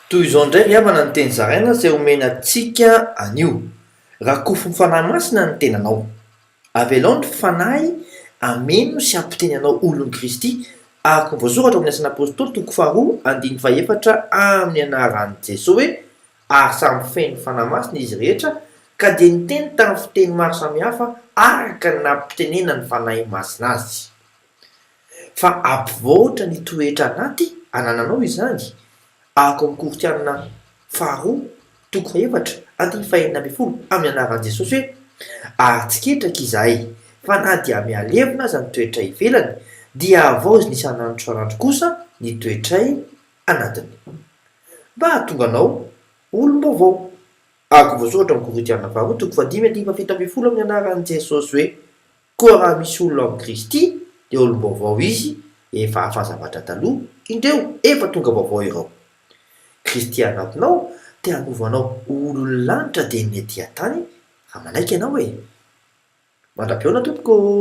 Toy izao indray ry havana ny teny zaraina izay omena antsika anio, Rakofin'ny Fanahy Masina ny tenanao. Avelao ny Fanahy hameno sy hampiteny anao olon'i Kristy, araka ny voasoratra ao amin'ny Asan'ny Apostoly toko faharoa andininy fahefatra amin'ny anaran'i Jesoa hoe, Ary samy feno Fanahy Masina izy rehetra ka dia niteny tamin'ny fiteny maro samihafa araka ny nampitenenan'ny Fanahy Masina azy. Fa hampivoatra ny toetra anaty anananao izany, araka ny Korintiana faharoa toko fahefatra andininy fahenina ambin'ny folo amin'ny anaran'i Jesosy hoe, Ary tsy ketraka izahay, fa na dia mihalevona aza ny toetray ivelany, dia havaozina isan'andro isan'andro kosa ny toetray anatiny. Mba hahatonga anao ho olom-baovao. Araka ny voasoratra amin'ny Korintiana faharoa toko fahadimy andininy fahafito ambin'ny folo amin'ny anaran'i Jesosy hoe, Koa raha misy olona ao amin'i Kristy, dia olom-baovao izy, efa hafa zavatra taloha, indreo, efa tonga vaovao ireo. Kristy anatinao te hanova anao ho olon'ny lanitra dia ny ety an-tany, raha manaiky ianao e! Mandra-pihaona tompoko ô!